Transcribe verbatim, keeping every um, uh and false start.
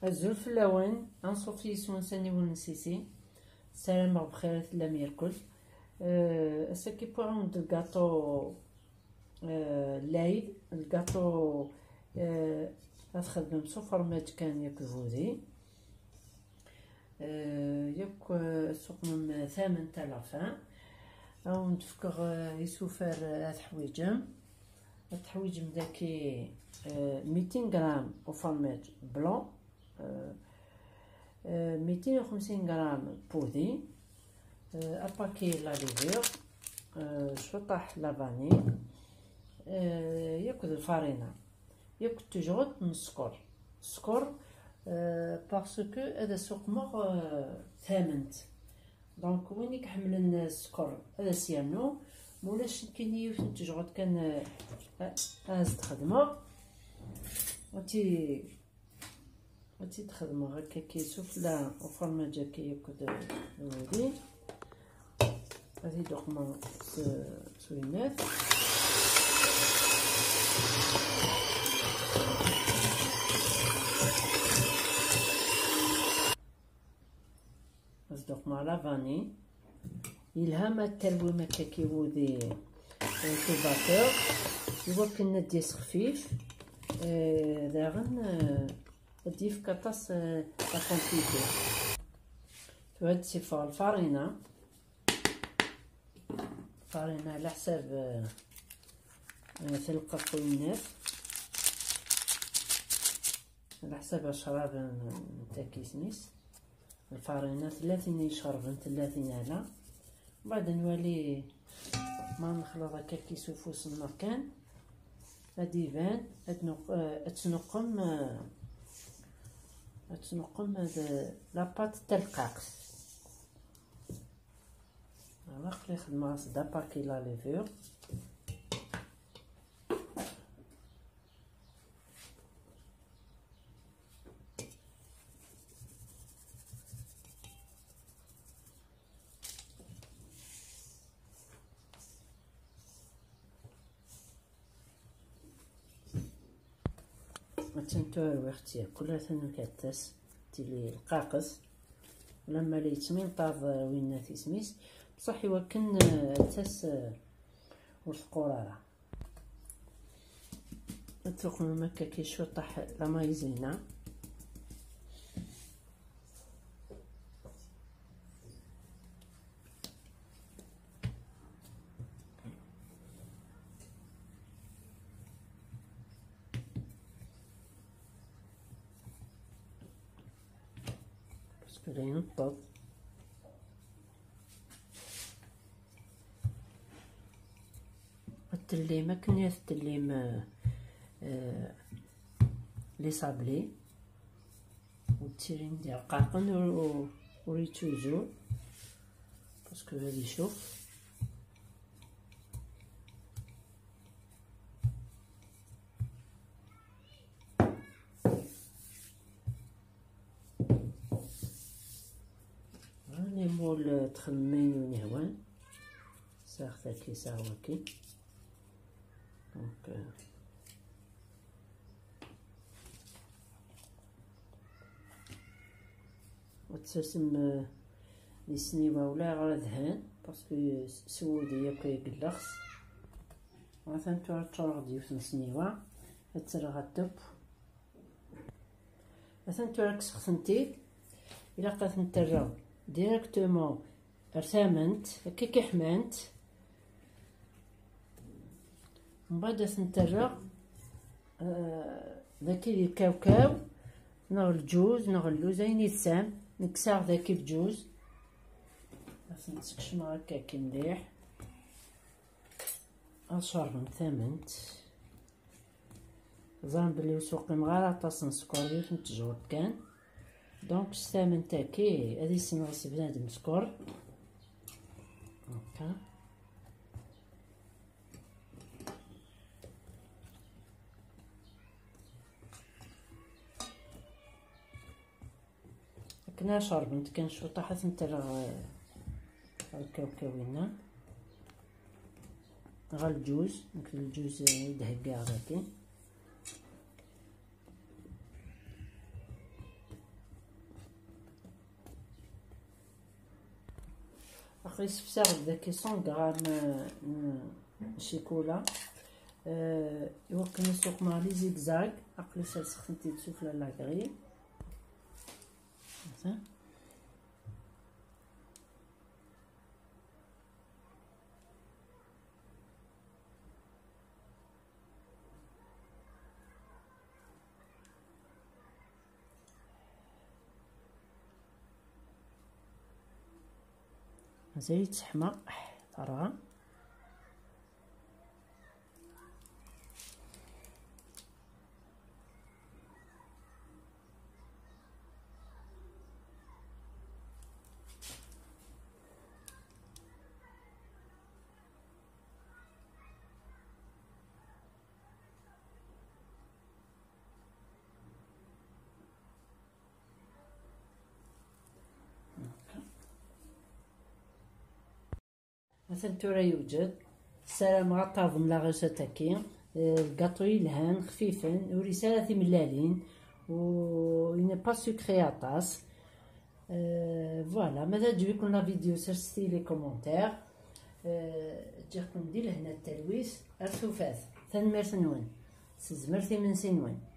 Azul fell-awen, anṣuf yis-wen s aniwel n Sisi. Ssarameɣ bxir i tellam irkel. Eh, ass-agi wwiɣ-awen-d lgaṭu, eh, lɛid, lgaṭu, eh, ad txedmem s ufermaǧ kan yakk d budi. Eh, yakk, eh, suqmem tament à la fin. Ad wen-d-fkeɣ, eh, isufar, eh, ad teḥwiǧem. Ad teḥwiǧem daki, eh, mitin gram ufermaǧ blanc, eh, eh, mitin u xemsin gram pudi, eh, apaki la levure, eh, cwiṭaḥ la vanille, eh, yakk d lfarina, yakk d tejɣelt n sskeṛ. Sskeṛ, eh, parce que ad as-uqmeɣ, eh, tament. Donc, win i iḥemmlen sskeṛ, ad as-yernu. Ma ulac, nekkini yiwet n tejɣelt kan, eh, ad as-d-xedmeɣ. Ad tt-, ad tt-id-xedmeɣ akka, ki sufella ufermaǧ akka akked lwudi. Ad t-id-uqmeɣ s, s uyennat. Ad s-d-uqmeɣ la vanille. Yelha ma terwim akka ki wudi, eh, s ubaṭer, iwakken ad d-yas xfif, eh, daɣen, eh, ad d-yefk aṭas, eh, la quantité. Tura ad d-ssiffeɣ lfarina. Lfarina ɛla ḥsab, eh, eh, telqeq uyennat. Ɛla ḥsab acrab n, n takismis. Lfarina tella tin icerben, tella tin ala. Mbeɛd ad nwali ma nexleḍ akka ki s ufus-nneɣ kan. Ad d-iban, ad nuq-, eh, ad tt-nuqqem, eh, ad tt-nuqqem, eh, d la pâte talqaqt. Voilà, aql-i xedmeɣ-as d apaki la levure. Attan tura rwiɣ-tt yakk, ula atan ad tas tili lqaqet, ulamma la yettminṭaḍ, eh, winna tismis, bṣaḥ iwakken, eh, ad tas, eh, ur teqqur ara. Ad tuqmem akka ki cwiṭaḥ la maïzena. Parce que la yenṭeḍ. Ad tellim akken i ad tellim, eh, eh, les sablés. Ur ttilin d irqaqen, ur, ur, ur yettuzu. Parce que ad icuf. Rani mol txemmin unihwan. Saɣ taki, saɣ waki. Donc, euh, ad tasem, euh, di sniwa ula ɣer dhan, parce que s-, s wudi yakk ay yella xs. Atan tura ččureɣ-d yiwet n sniwa, ad tt-rreɣ ad tepp. Atan tura kkseɣ-tent-id. Ilaq ad tent-rreɣ directement ar tament, akka i ḥmant. Mbeɛd ad tent-rreɣ, eh, daki di lkawkaw, neɣ lǧuz, neɣ lluz, ayen i tesɛam. Nekk sɛiɣ daki lǧuz. Ad tent-skecmeɣ akka akken mliḥ. Ad cerbent tament. Ẓran belli ur suqimeɣ ara aṭas n sskeṛ, yiwet n tejṛudt kan. Donc, s tament-agi, ad isenɣes bnadem sskeṛ. Akka. Akken ad cerbent kan cwiṭaḥ, ad tent-rreɣ, eh, ɣer lkawkaw-inna. Ɣer lǧuz, nekk d lǧuz, eh, i d-heggaɣ dagi. Issefsaɣ-d daki cent grammes n ccikula. Euh, iwakken ad suqmeɣ les zigzags, aql-i serseɣ-tent-id sufella n la grille. Mazal-itt teḥma. Terɣa. Atan tura yewjed. Ssarameɣ ad taḍem la recette-agi. Eh, lgaṭu yelhan, xfifen, ur yesɛi ara timellalin, u il n'est pas sucré aṭas. Eh, voilà, ma teɛǧeb-iken la vidéo, serset-iyi les commentaires. Eh, ǧǧiɣ-ken di lehna d talwit, ar tufat. Tanemmirt-nwen. S tezmert imensi-nwen.